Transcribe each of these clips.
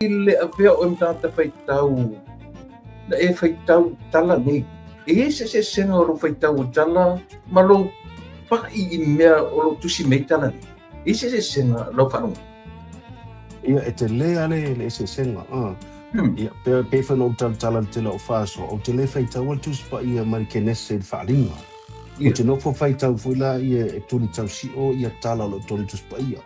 le avea o e ma tagata faitau na e faitau tala nei, e i ai se eseesega o lou faitau o tala ma lou pa'i i mea o lou tusi mai tala nei? E i ai se eseesega lau faalogo? Ia, e tele lava le eseesega. Ia, pei foi ona ou talatala i le tele o faasoa, ou te le faitaua le Tusi Paia mai le Kenese i le Faaaliga. Ou te nofo faitau foi la ia e tuli tausio ia tala o lo o tonu Tusi Paia.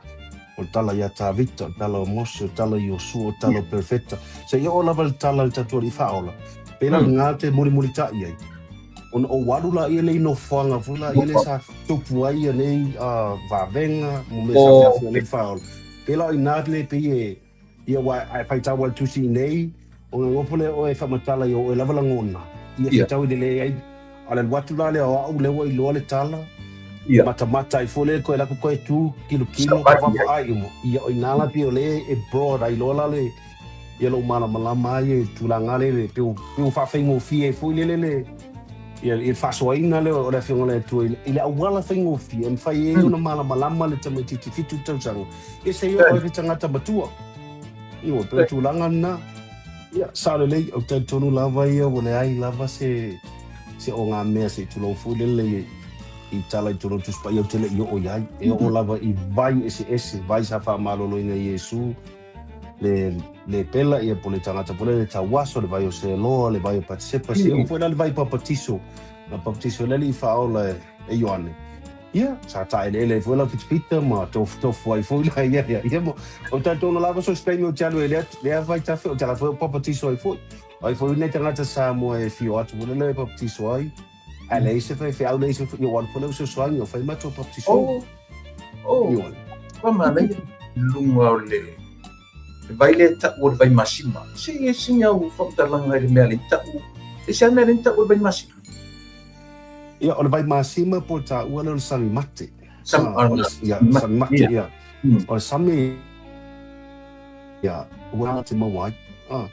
O le tala ia Tavita, o le tala o Mose, o le tala i Iosua, o le tala o Perofeta. Seia oo lava i le tala i le tatou Alii Faaola. Pei la lena te mulimulita'i ai. Ona ou alu laia lea i nofoaga foi laia lea sa tupu ai ia nei vavega mo mea sa feafioai le Faaola. Pei la o i ina le pei e ia aua a e faitau lava i le tusi i nei, ona nofo lea oe e faamatala i o oe lava lagona, ia faitau i le leai. A o le alu atu la lea o au lea ua iloa le tala, matamata ai foi lea koe alu atu koe tu kilokilo ka vaavaai uma. Ia o ina la pei o lea e broad ai loa la le ia lou malamalama ai i le tulaga lea pei ua faafaigofie ai foi lele le ia le faasoaina lea o le Afioga i le Atua i le auala faigofie e mafai ai ona malamalama le tamaitiiti 7 tausaga ia seia oo ai le tagata matua. Ioe, pei o le tulaga lena. Ia, sao lelei, ou te talitonu lava ia ua leai lava se se ogamea se i tulou foi lele i tala i totonu o le Tusi Paia ou te le i oo i ai. E oo lava i vai eseese, vai sa faamaloloina e Iesu, le le pela ia po o le tagata po o le tauaso, le vai o Seloa, le vai o Patisepa, seia oo foi la le vai papatiso, na papatiso ai le Alii Faaola e Ioane. Ia, sa taeleele ai foi lau pitapita ma tofutofu ai foi la ia ia ia ma o talitonu lava so se taimi ou te alu ai lea lea vaitafe ou te ala foi o papatiso ai foi. Ai foi nei tagata Samoa e fio atu foi lele e papatiso ai. Ae leai se faifeau leai se ia ua alu foi lea fesoasoani o fai matou papatiso. Oh. Oh. Ioe. Ua manaia i luga o le vai lea e tau o le vai masima. Se i e sina au faamatalaga i le mea lea i tau. E se a mea lea i tau o le vai masima? Ia, o le vai masima po o le taua lea o le sami mate. Sami, Ah, o le, ia, sami mate, ia. O le sami, ia, ua te maua ai. Ah,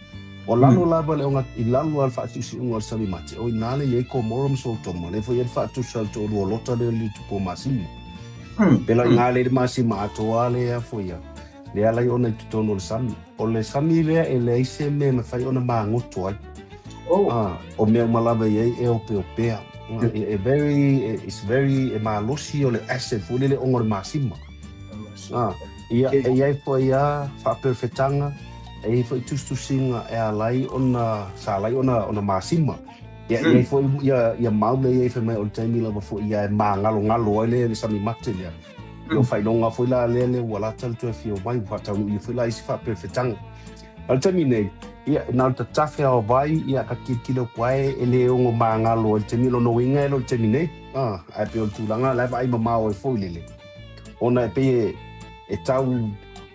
o lalo lava le oga, i lalo lava le faasiusiuga o le sami mate, o i ina le i ai Komora ma Sotoma, lea foi e i ai le faatusa o le toalua o Lota lea o le tupu o masima. Pela i ngā le masima atoa lea foi ia, le ala i ona i totonu o le sami. O le sami lea e leai se mea e mafai ona magoto ai. Oh. Ah, o mea uma lava i ai e opeopea. Ah, e, e very, e, it's very, e malosi o le acid foi lele oga o le masima. Ah, ia, e i ai foi a faaperefetaga, e i ai foi tusitusiga e ala ai ona, sa ala ai ona, ona masima. Ia, e i ai foi ia, ia mau lea i ai fai mai o le taimi lava foi ia e māgalogalo ai le, le sami mate lea. Ia o faailoga foi la lea lea ua lata le toe afio mai, ua faataunuuia foi la isi faaperefetaga. A o le taimi nei, ia, na o le tatafe lava o vai, ia, ka tilotilo atu ai e le ono magalo ai le taimi, o lona uiga e le o le taimi nei, a, ae pei o le tulaga la e vaai mamao ai foi lele, ona e pei e, e tau,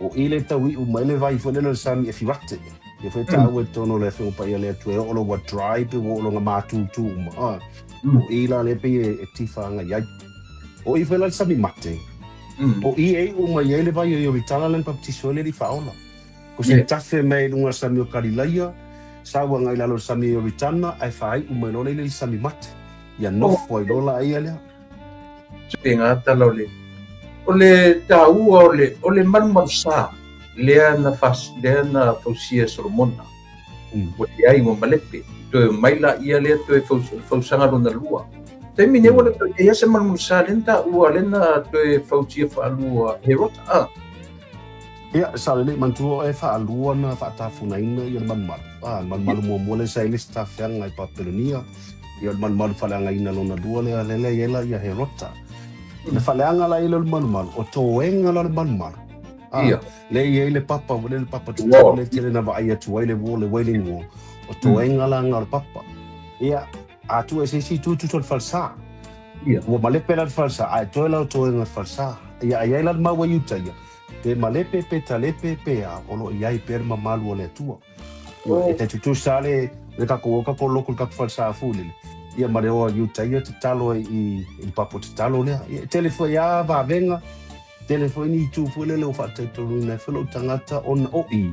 o i le tau iu mai le vai foi lele o le sami e fiwate. Ia foi taua i totonu o le Afioga Paia a le Atua e oo loa ua dry pe ua oo loa ina mātūtū uma, a, o i la lea pei e, e tiwha agai ai. O i foi la le sami mate, o i e iu mai ai le vai o Ioritana lea na baptiso ai le Alii Faaola. Ko se tafe mai i luga o le sami o Kalilaia, sau agai i lalo o le sami o Ioritana, ae faaiu mai loa lea i le sami mate. Ia nofo ai loa la ia lea. Pe ngā tala o le, o le taua o le, o le malumalusa lea na, fas, lea na fausia e Solomona. Ua leai ua malepe. Toe mai la ia lea toe fausaga lona lua. Taimi nei ua le toe i ai se malumalusa lea na taua lea na toe fausia faalua Herota. Ah. Ia, sao lelei, manatua oe e faalua na faatafunaina ia le malumalu. Ah, le malumalu muamua lea sa i le isi tafeaga i Papelonia, ia o le malumalu faaleagaina lona lua lea, lea lea i ai la ia Herota. Na faaleaga la ia lea o le malumalu, o toega la o le malumalu. Ah, Ia. lea i ai le papa, ua lea le papa tatalo lea tele na vaai atu ai le wall, le Wailing Wall, o toega la nga o le papa. Ia, a tuu e se isi itu tusa o le falesa. Ia. Ua malepe la le falesa, ae toe la o toega o le falesa. Ia, a i ai la le mau a Iuta ia, pe malepe, pe talepe, pe a, o lo o i ai pea le mamalu o le Atua. Ioe, e tai tutusa le, le kakou o kakou loko i le kakou falesa foi lele. Ia ma le o a Iuta ia tatalo ai i, i le papa tatalo lea. Ia, e tele foi a vavega, tele foi ni itu foi lele ua faatautaluina ai foi lou tagata ona o i,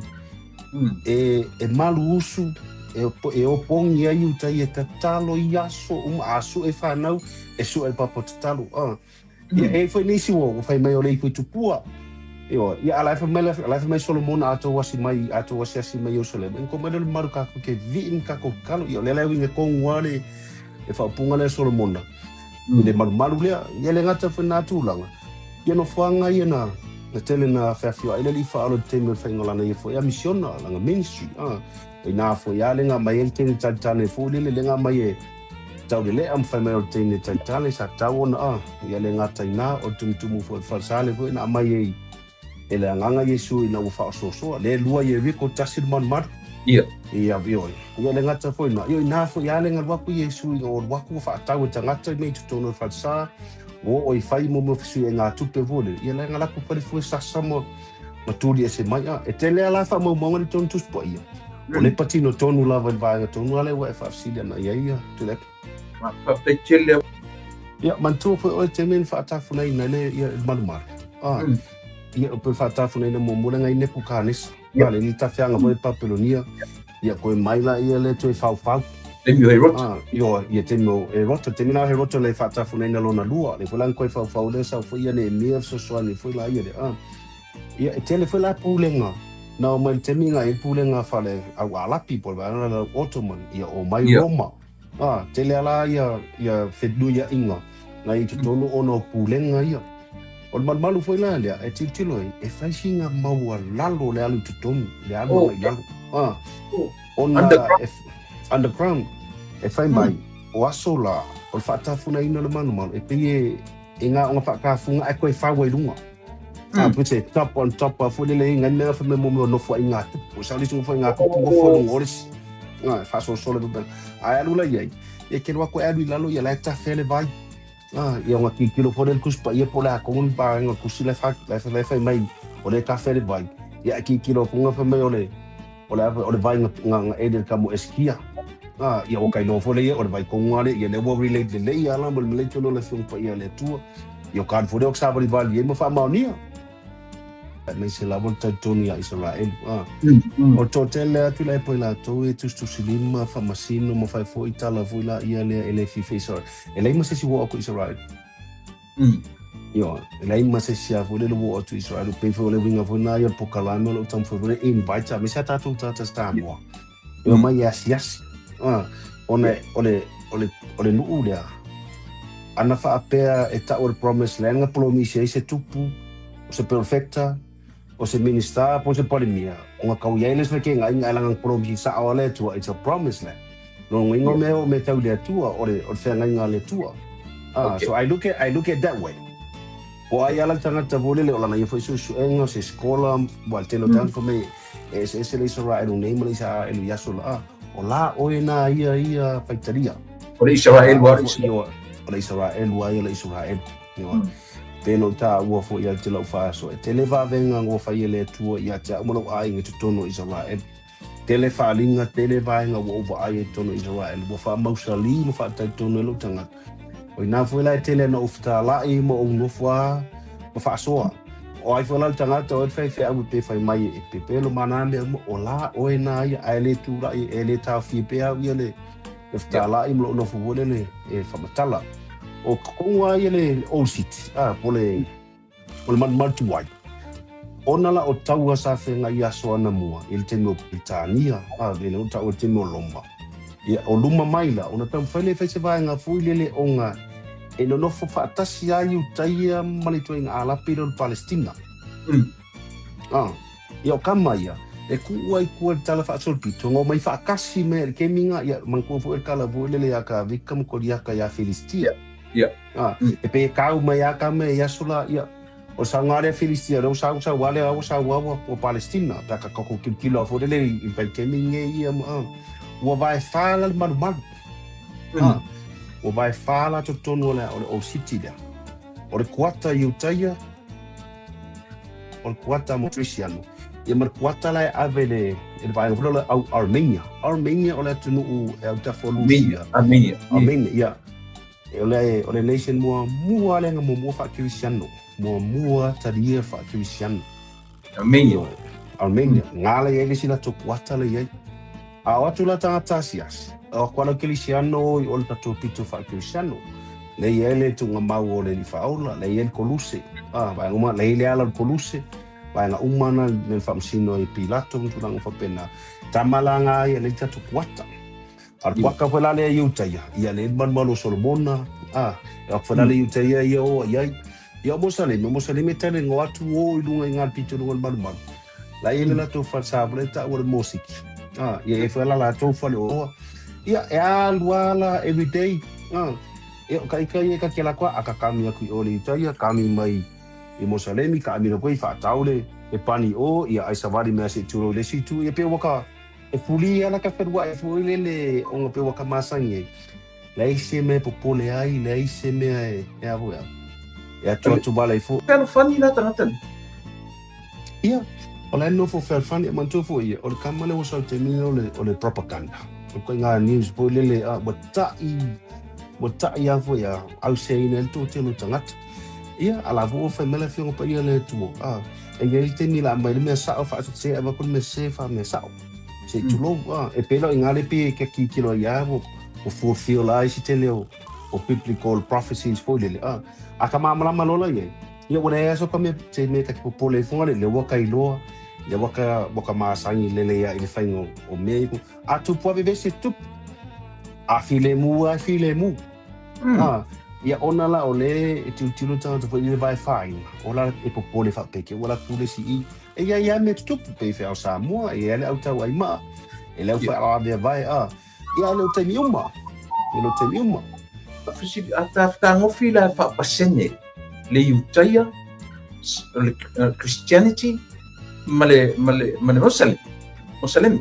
e, e malu usu, e, e opogi ai Iuta ia tatalo i aso uma, a sue fanau, e sue le papa tatalo. Ah. Ia, e i ai foi nisi ua, ua fai mai o le ipu i tupua. Io, ia ala fa mai ala fa mai Solomona ato wasi mai ato wasi asi mai Jerusalem. En ko mai le maru ka ko ke vi in ka ko kalo ia le le winga ko ngwale e fa punga le Solomona. I le maru maru le ia le ngata fa na tulanga. Ia no fuanga ia na na tele na fa fi ai le li fa alo te me fa ngola na ia fo ia missiona la ministry. Ah, e na fo ia le nga mai el te tane fo le le nga mai e tau le am fai mai o te ne tane sa tau ona a ia le ngata ina o tumutumu fo fa sale fo na mai e e le anganga Yesu ina ua whaososoa. Le lua ye wiko tasi man maru. Ia. Ia, io. Ia le ngata foi na. Io ina foi ia le nga waku Yesu ina o waku whaatau e tangata mei tutono whalsa. O o i whai mo mo whisu e ngā tupe vole. Ia le nga laku pari fue sasa mo maturi e se mai a. E te lea la wha mau maunga ni tonu tuspo ia. O le patino tonu lava i vaenga tonu ale wa e whaafsili ana ia ia. Tulek. Ma whapei tele. Ia, mantua foi oe te men whaatafuna ina le ia marumaru. Ah. Ia o pe whaatafuna ina mo mura ngai nepu kānesa. Ia. Le ni tawhianga foi Papelonia. Ia koe maila ia le toe whau whau. Te mio he roto. Ah, io, ia te mio e roto. Te mina he roto le whaatafuna ina lona lua. Le fulang koe whau whau le sau foi ia ne mea sosoa ni foi la ia le. Ah. Ia e tele foi la pūlenga. Nā o mai te minga e pūlenga whale au alapi po le la Ottoman. Ia o mai Roma. Ah, tele ala ia ia whenua inga. Ngai i te tonu ono pūlenga ia. O le malumalu foi la lea, e tilotilo ai, e whaisinga maua lalo le alu totonu, le alu i lalo. Ah, ona underground. E whai mai, o aso la, o le whaatafuna ina le malumalu, e pei e ngā onga whaakafunga e koe whawa i runga. Ah, pute top on top a foi le ngai mea fa me mo mo no foi ngā tupu. O sa li foi ngā tupu mo foi lunga ores. Ah, fa so so le bel. Ai alu la iai. E ke roa ko alu i lalo ia la ta fele vai. Ah, ia nga ki kilo fo del kuspa ia pola ko un ba nga kusi le fa le fa mai o le ka fele vai. Ia ki kilo funga fa mai o le o le o le vai nga nga e del kamo eskia. Ah, ia o kai no fo le ia o le vai ko ngale ia le wo relate le ia la mo le tono le fung pa ia le tua. Ia o kan fo le o sa vali vali mo fa maonia. Me se la volta tonu ia Israel. Ah. O to tele atu le po la to e tu silima fa masino mo fa fo itala fo la ia le ele fi fi so. Ele ma se si wo ko Israel. Yo, ele ma se si a fo le wo tu Israel pe fo le winga fo na ia po kalame lo tam fo le invite me sa ta tu ta ta sta mo. Yo ma yes yes. Ah, one ole ole ole nu le. Ana fa apea e ta o promise land nga promise se tupu o se perfecta o se minister po se polemia o nga kau ia le se ke ngai ngai lang promise sa o le tua it's a promise land no ngai ngo me o me tau le tua o le o fe ngai ngai le tua. Ah, so I look at that way. O ai ala tangata vole le o lana ia foi su su enga se skola wa te lo tan for me e se se le Israel o nei le sa e ia so la o la o ina ia ia faitaria o le Israel wa o le Israel wa ia le Israel yo tēnō tā ua fo ia te lau whaaso. E tele wāwenga ngō whai le tua ia te aumalo ai ngi tutono Israel. Tele whaalinga, tele vaenga ua uwa ai e tono Israel. Ua wha mausali mo wha taitono e lau tangata. O ina fo ila e tele na ufta lai mo au nofua ma whaasoa. O ai fo lau tangata o e whai whai au pe whai mai e pepelo maname o la o e nā ia ai le tūrai e le tā whipe au ia le ufta lai mo lau nofo vole le e whamatala. O konga ia le Old City, ah, po le malumalu wai. Ona la o taua sa whenga i aso ana mua, i le teme o Britania, ah, le le o le teme o Loma. Ia, o luma mai la, ona tam whaile whai se vaenga fui lele o ngā, e nonofo whaatasi ai utaia malitoa inga alapi le Palestina. Ah, ia o kama ia, e kua i kua le tala whaasolpito, ngō mai whaakasi me le keminga, ia, mangkua fo e kala fo lele ia ka vika mokoriaka ia Filistia. Yeah. Ah, e pe kau mai a ka me ia sola ia o sa ngare Filistia ro sa sa wale o sa wa o Palestina ta ka ko kilo fo le i pe ke minge ia ma ua vai fala malu malu. Ah, ua vai fala to tonu le o city le. O le kuata i utaia o le kuata mo Cristiano. Ia mar kuata la ave le e vai fo le au Armenia. Armenia o le tunu e au ta fo Lucia. Armenia. Armenia ia. O le nation mua mua lenga mua mua fa Cristiano mua mua taria fa Cristiano Armenia Armenia ngala ia le sila to kuata le ia a o atu la tangata sias o kwa la Cristiano o le tato pito fa Cristiano le ia le tunga mau o le faola le ia koluse ah vai uma le ile ala koluse Vaega uma na le faamasino ai Pilato ma tulaga faapena. Tamalaga ai e le tatou kuata. A le kuata foi la lea i uta ia, ia le malumalu o Solomona, a, e foi la le i uta ia ia o ai. Ia o Mosaleme, o tele ngo atu o i lunga i ngā pito lunga le malumalu. La ia le latou falesa le ta o le mosiki. A, ia e foi la latou fale o. Ia e alu ala every day. A, ia o kai kai e ka kela kwa akakami aku i ole i uta ia, kami mai i Mosalemi, ka amina koe i whaataule, e pani o, ia ai sawari mea se turo le situ, ia pe waka, e puli ala ka whenua e fui lele o ngā pe waka masangi. Lei se mea popole ai, lei se mea e avu ea. E atu atu wala i fo. Fealofani la tagata. Ia, o le nofo fealofani e mantua fo ia, o le kamale o sau te mina o le propaganda. O koe ngā news po lele, wa ta'i a fo ia, au se ina el tō telo tangata. Ia, ala fo o whai mele whionga pa ia le tuo. A, e ia i te ni la mai le mea sao wha se awa ko le mea se wha mea sao. Se tulou, a, e pelo i ngā lepi e ka kikilo ia o fulfill ai si tele o biblical prophecies fo lele. A, a ka māmalama lola ia. Ia, ua le aso ka mea te mea ka ki popole i whanga le waka i loa, le waka maasangi lele ia i le whainga o mea iku. A tupu ave vese tupu. A file mu, a file mu. A, ia ona la o le e tilotilo tagata foi le vai whainga. O la e popole whapeke, ua la kule si i. E ia ia me tutupu pe whea o Samoa, e ia le au tau ai maa. E le au whai ala mea vai, a. Ia le o taimi uma. E le o taimi uma. A ta whakangofi la whapasene le Iutaia, le Christianity, ma le Mosalemi.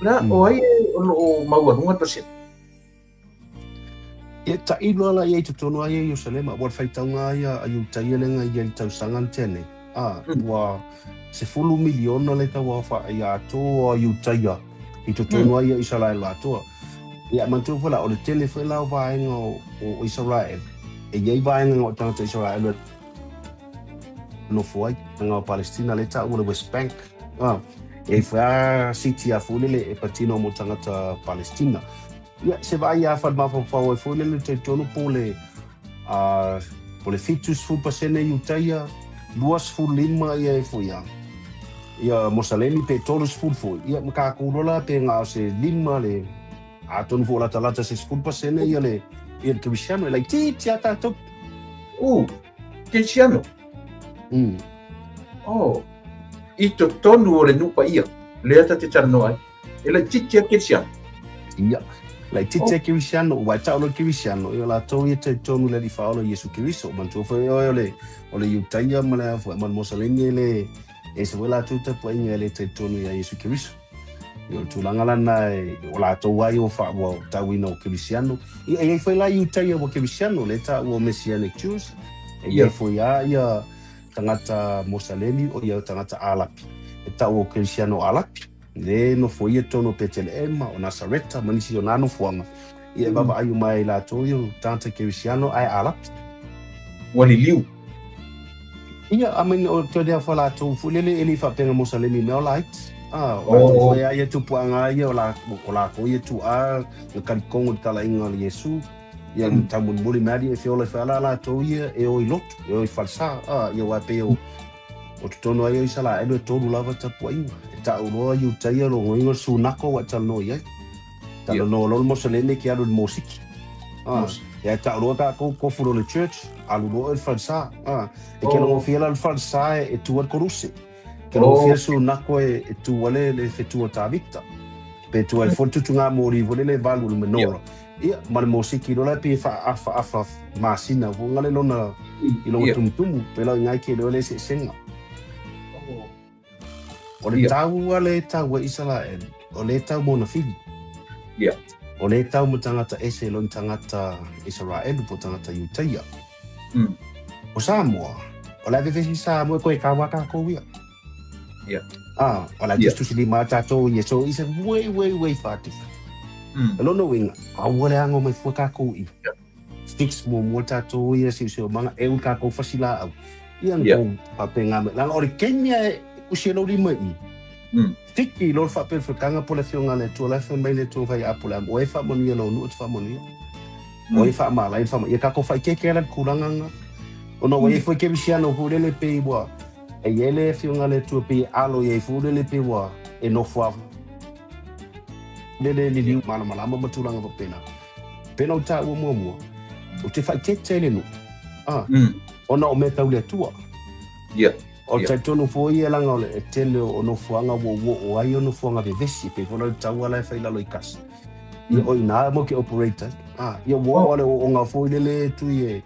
La o ai o lo maualunga pasene. Ia tailo ala ia i totonu ai e Ierusalema, ua le faitauga ia a Iutaia lega ia i tausaga tene. A, ua 10 miliona le tauaofa ia atoa a Iutaia i totonu ai ia Isaraelu atoa. Ia manatua foi la, o le tele foi la o vaega o Isaraelu. E iai vaega o tagata Isaraelu e nofo ai, nga o Palestina le ta'ua le West Bank. A, e foi a siti a fulele e patino mo tagata Palestina. Ia, se vai a whai mawhawhau ai foi lele te tonu po le 70% i Utaia, 25 ia e foi ia. Ia Mosalemi pe 30 foi. Ia maka kulola pe ngā se lima le a tonu fo lata lata se 10% ia le ia le Cristiano e lai ti ti a tātou. Cristiano. Oh, i to tonu o le nupa ia. Le ata te taranoa ai. E lai ti ti a Cristiano. Ia. Lai tite oh. Cristiano, wai tau Cristiano, ia la tau ia te tonu le whaola Yesu Keriso, man tua foi o le Iutaia ma le afua, man Mosalemi le e se wela tuta po inga le te tonu ia Yesu Keriso. Ia o tūlanga lana e o la tau ai o wha ua tauina o Cristiano. Ia e foi la Iutaia o Cristiano, le ta ua Messianic Jews, e ia foi a ia tangata Mosalemi o ia tangata Alapi. E tau o Cristiano Alapi. Le no foi e tono Peteleema o Nasareta manisi o nano fuanga. Ia baba ayu mai la toio tanta Cristiano ai Alapi. Waliliu. Ia amen o te dea fala tu fulele eli fa penga Mosalemi me light. Ah, o foi ia tu puanga ia o la ko ia tu a no kalikongo tala inga le Yesu. Ia tamun muli mali e fiola fala la to ia e o ilotu e o falsa. Ah, ia wa pe o o tonu ai o sala e le tolu lava tapuaiga e ta'uloa Iutaia logoiga le sunako ua talanoa i ai talanoa loa le Mosaleme ke alu i le mosiki e ae ta'uloa takou kofu lo le church alu loa i le falesā e kelogofia la le falesā e tua le koruse kelogofia le sunako e tua le fetua Tavita pe tua i fo le tutugā moli fo le le valu le menora ia ma le mosiki lola pe fa'aafa masina foga le lona i loga tumutumu pe lau igai ke leo le eseesega. O le tau a le tau e Isaraelu, o le tau mona fili. O le tau mo tangata ese lo tangata Isaraelu po tangata Iutaia. O Samoa, o le avevesi Samoa koe ka waka ko ia. Ah, o la justu sili ma tātou ia, so isa way, way, way far different. Lona winga, aua le anga mai fua kākou i. Fix mo mua tātou ia, se o manga, e ul kākou fasila au. Ia ngkou papenga me. Langa o le Kenya e usi e lori mai i. Fiki lor whapel whakanga po le whionga le tua le whai mai le tua whai apo le am. O e wha manuia lo nu o te wha manuia. O e wha mala, e wha ia kākou whai keke ala kuranganga. O no, e whai ke wisiano hurele pe i wā. E i ai le Afioga a le Atua pei e alo i ai foi lele pei ua e nofo lava lele liliu malamalama ma tulaga faapena. Pei ona ou taua muamua, ou te faaeteete i le nuu, a, ona o mea tau le Atua. O le talitonu foi ia leaga o le tele o nofoaga ua ou oo ai o nofoaga vevesi, pei foi la o le taua la e fai i lalo i Kasa. Ia o i ina matou te operate ai. A, ia ua oo lava le ooooga foi lele tui e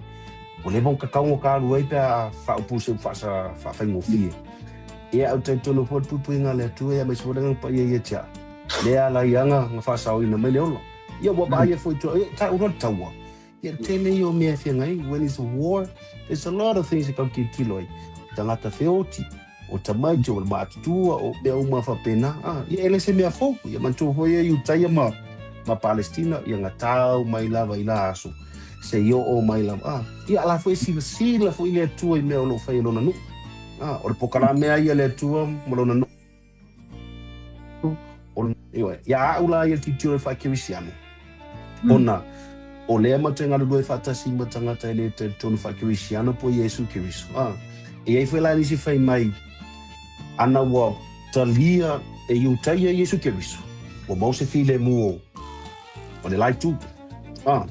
ua leva ona tatau ona ta alu ai pe a faaupu i se upu faafaigofie. Ia ou te talitonu foi i le puipuiga a le Atua ia aemaise foi le Agaga Paia ia te au, lea ala ai lava na faasaoina mai le ola. Ia ua vaaia foi i tua, ia taua loa le taua. Ia le tele ia o mea e feagai, when it's a war, there's a lot of things e tau tilotilo ai. Tagata feoti, o tamaiti, o le matutua, o mea uma faapena. Ah, ia e le se mea fou. Ia manatua foi ia Iutaia ma, ma Palestina, ia na tau mai lava i la aso, seia oo mai lava. Ah, ia a la foi e silasila foi le Atua i mea o lo o fai e Lona nuu. Ah, o le pokalame lava ia a le Atua ma Lona nuu. Ioe, ia au la ia le tilotilo i le faa-Kerisiano, ona o lea matou te galulue faatasi ma tagata e le talitonu faa-Kerisiano po o Iesu Keriso. A, e i ai foi la nisi fai mai, ana ua talia e Iutaia Iesu Keriso, ua maua se filemu o, o le la itu. A,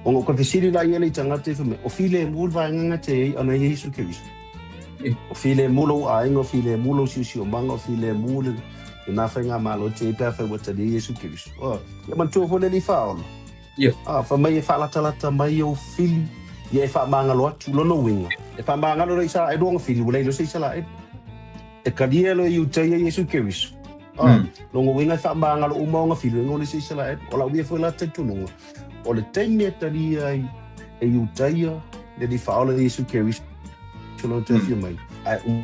ona o ka fesili la ia le i tagata e fai mai, o filemu le vaega gata e i ai ana Iesu Keriso. O filemu lou aiga, o filemu lou siosiomaga, o filemu le lena faigamalo e te i ai pe afai ua talia Iesu Keriso. Ioe. Ia manatua foi le Alii Faaola. A, fai mai e faalatalata mai ou fili, ia e faamagalo atu. Lona uiga, e faamagalo le Isaraelu ona fili, ua le iloa se Isaraelu. E talia loa e Iutaia Iesu Keriso. A, lona uiga e faamagalo uma ona fili, ua iloa se Isaraelu. O lau ia foi la talitonuga, o le taimi e talia ai e Iutaia le Alii Faaola Iesu Keriso lona toe afio mai, ae uma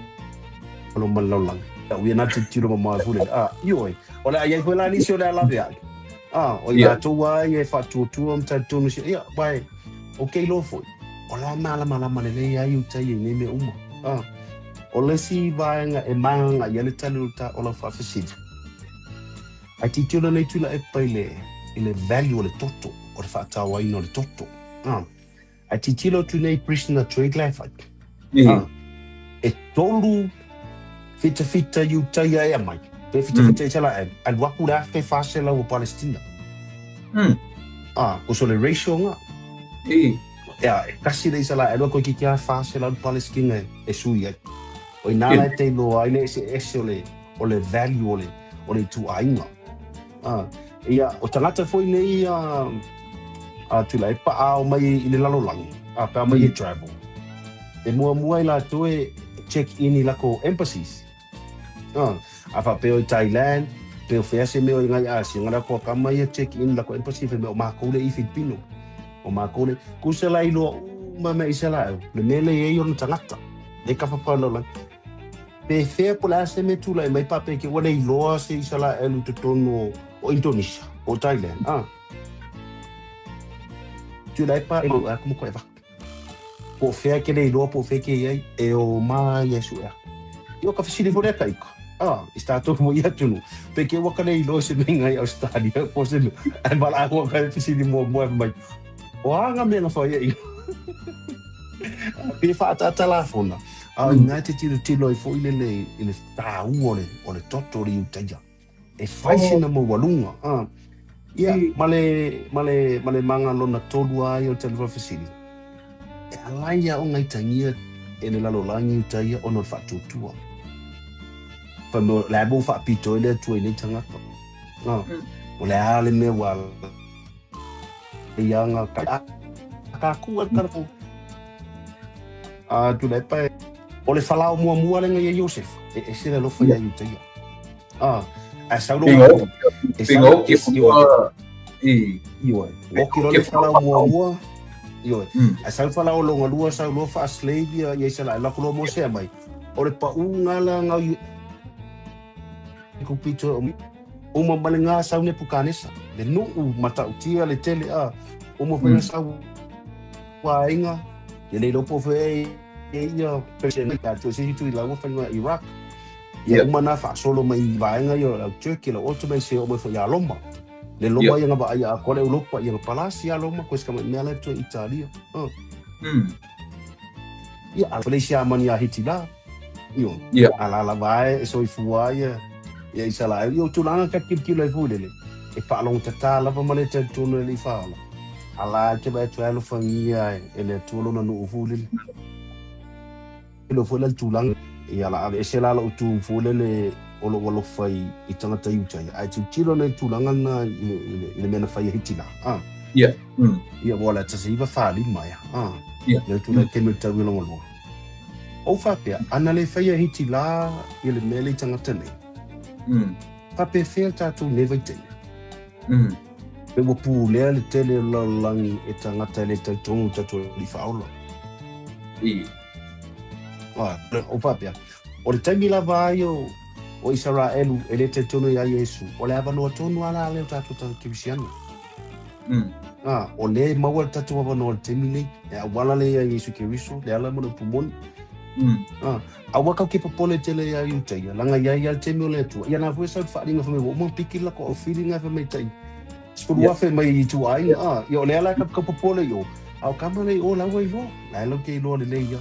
loa ma le lalolagi. Lau ia na tilotilo mamao ai foi lele. A, ioe, o le a i ai foi la nisi o le a laveai. A, o i latou lava ia e faatuatua ma talitonu se, ia, wae, ou te iloa foi, o la e malamalama lelei lava Iutaia i nei mea uma. A, o le isi vaega e magaga i ai le tali o le o lau faafesili, Ae tilotilo nei Tuilaepa i le, i le value o le toto, o le faatauaina o le toto. A, ae tilotilo atu nei prisoner trade la e fai. A, e 3 fitafita Iutaia e aumai, pe fitafita Isaraelu, alu aku le 1,400 o Palestina. A, ko so le ratio nga. Ea, e tasi le Isaraelu a toeitiiti lava 400 Palestina e sui ai. O ina la e te iloa ai le eseese o le, o le value o le, o le ituaiga. A, ia, o tagata foi nei a, a Tuilaepa a o mai i le lalolagi, a pe a mai e travel, e muamua i latou e check in i lako embassies. A, a faapea o i Thailand, pe o fea se mea o i ngai Asia, nga lako kama ia check in lako embassy fai mai o makou le i Filipino. O makou le, kusa la iloa uma mea Isaraelu, le mea le i ai ona tagata, le kafa lalolagi. Pe fea po o le a se mea tulai mai pape ke ua le iloa se Isaraelu i totonu o Indonesia, o Thailand, a. Tulai pa e a kumu koe vaka. Po o fea ke le iloa po o fea ke i ai, e o ma ia su ea. Ia o ka fesili foi lea ka ika. A, i tatou mo ia atunu. Pe ke ua ka le iloa se mea ngai Australia po se mea. Ai mala a ka fesili muamua mai. O a nga mea na whai e Pe whaataata la fona. A ina te tilotilo ai foi lele i le tāua o le, o le toto o le Iutaia. E fai sina maualuga. A, ia, ma le, ma le, ma le maga lona tolu lava ia o le tali faafesili, e ala ai aoga i tagia e le lalolagi Iutaia ona o le faatuatua. Fai mai, o le a mo faapito ai le Atua i nei tagata. A, o le a le mea ua ala ai aga ka, ka ku a ka a Tuilaepa e O le falao muamua lenga ia Iosefa, e ese le alofa ia Iutaia. A, ae sau lo e sau i ioe. Oki lo le falao muamua, ioe. Ae sau falao longa lua sau loa faa-slave ia ia Isaraelu lako loa Mose mai. O le paʻūga la nga Kupito uma ma le ga sau Nepukanesa, le nuu matautia le tele a uma foi sau aiga, ia le iloa po o fea e ia Persian ia tu se itu i laua faiga Iraq. Ia uma na faasolo mai i vaega ia o lau Turkey, lau Ottoman se oo mai foi ia Roma. Le Roma ia na vaai atoa le Europa ia na palasi ia Roma koe se tama mea la toe Italia. Ia a le isi amani a Hitila. Io. Ia. A la lava e soifua ai ia Isaraelu. Ia o tulaga ka tilotilo ai foi lele, e faalogotatā lava ma le talitonu e le i faaola. A la e te vaai atu ai alofagia e le Atua lona nuu foi lele. Iloa foi la le tulaga, ia la aveese la lou tu foi lele o lou alofa i tagata Iutaia, ae tilotilo ana i le tulaga lena i le mea na fai e Hitila. A. Ia. Ia, ua o le 1945 ea. A. Ia. Lea tulai taimi o le tauiloga loa. Ou faapea, ana le faia e Hitila ia le mea lea i tagata nei, faapefea tatou i nei vaitaimi? Pe ua pulea le tele o le lalolagi e tagata e le talitonu i tatou alii faaola. Ou faapea, o le taimi lava ai o Isaraelu e le talitonu ia Iesu, o le avanoa tonu lava la lea o tatou tagata kerisiano. O lea e maua le tatou avanoa i le taimi nei, e auala lea ia Iesu Keriso, le ala ma le upu moni. Aua kau ke popole tele ia Iutaia, laga i ai lava le taimi o le Atua. Ia na foi e sau le faaaliga fai mai ua uma ona piki le latou aufiliga fai mai tai 10,000 mai ituaiga. Ia o lea la e kau popole i o, a o kama lea i o la ua iloa, la e lau te iloa lelei ia.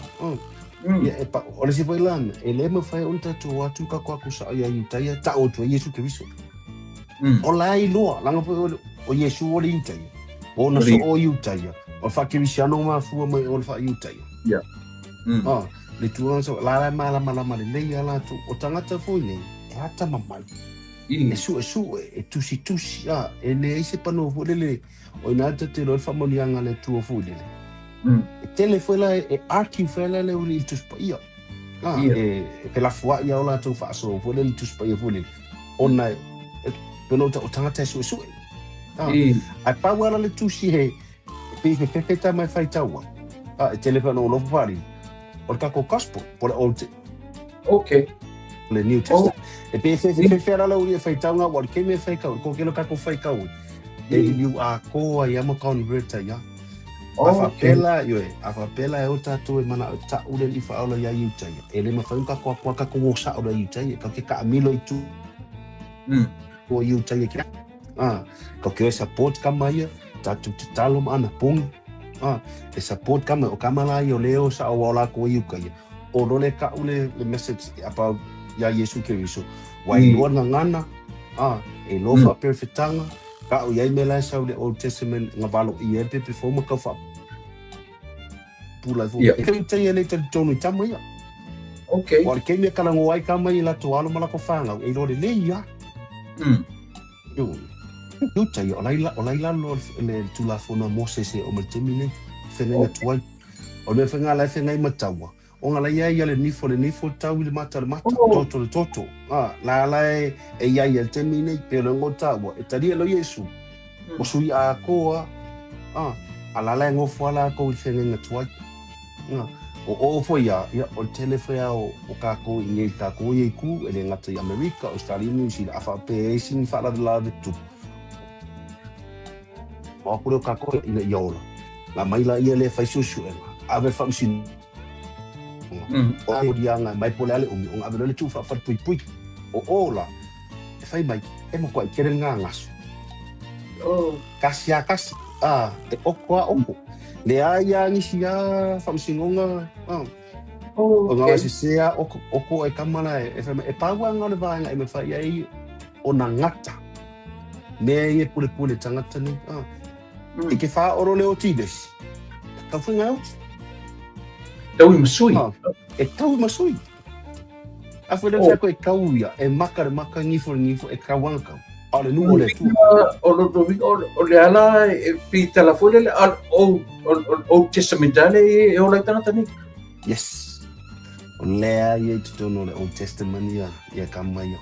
Ia e pa, o le isi foi la mea, e le mafai ona tatou o atu tatou atu sao ia Iutaia, tau atu ai Iesu Keriso. O la e iloa, laga foi o Iesu o le Iutaia, o ona soo o Iutaia, o le faakerisiano mafua mai o le faa-Iutaia. Le tulaga sa, la la e malamalama lelei lava latou. O tagata foi nei, e atamamai, e suesue, e tusitusi, e leai se panoa foi lele, o ina ta te iloa ai le faamanuiaga a le Atua foi lele. E tele foi la, e argue foi la le i le Tusi Paia. E felafoai lava o latou faasoa foi lele i le Tusi Paia foi lele, ona e pei ona o tagata e suesue. Ae pau lava la le tusi he, e pei he fefe tama e faitau ai. E tele foi ona ou nofo faalili, o le tatou gospel, po o le Old le New Testament. E pei e fefe la lau e faitau ngā, ua o le taimi e faitau, ko ke lo tatou faitau ai, e liliu atoa ai ma convert ai a. A faapea ioe, a faapea la e o tatou e mana'o e ta'u le alii faaola iā Iutaia, e le mafai ona tatou atu a tatou o sa'o le Iutaia, tatou te taamilo i tua o Iutaia ki tatou te o e support kama ia, tatou tatalo ma anapogi, e support kama, o kama la ia o lea e o sa'o aua o latou e Iutaia, o lo le ta'u le message about iā Iesu Keriso, ua iloa le gagana, e iloa faaperefetaga, Ta'u i ai mea la e sau i le Old Testament nga valo i ai le pepe fou ma kau faapula ai foi. E kei e le talitonu i tama ia. Ua o le taimi e kalagoa ai tama ia i latou alo ma latou fanau, e iloa lelei ia. Iuta ia, o la i lalo le Tulafono a Mosese e oo mai le taimi nei, feagaiga tuai. O le mea foi nga la e feagai ma taua, O nga la iai ia le nifo le nifo, tau i le mata le mata, toto le toto. La la e iai ia le taimi nei, pe o le ngo taua, e talia lo Iesu, o sui atoa, a la la e ngofo a latou i le feagaiga tuai. O o foi ia, ia, o le tele foi a o tatou i nei tatou ia i ku, e le gata i Amerika, Australia, New Zealand, a faapea e ai sini faalavelave tupu. O aku lea o tatou ina ia ola. La mai la ia le fai suesuega, ave le faamasinoga. O le liaga mai po o le a le umi, ona ave loa le tuu faafalepuipui. O o la, e fai mai, e matuai tele le gagasu. Tasi a tasi, e oko a oko. Leai a nisi a faamasinoga, o gagasese a oko, oko e kama la e fai mai, e pau lava na o le vaega e mafai ai ona gata mea ia e pulepule tagata nei. I ke whāoro le oti le isi. E tau whai ngai oti. Tau i masui. E tau i masui. A whai leo koe e kau ia, e maka le maka, ngifo le ngifo, e kau anga kau. A o le nuu o le Atua. O lo o le ala e pi tala foi le o Old Testament ale e ola i tangata nei. Yes. O lea ia i totonu o le Old Testament ia, ia ka mai ia.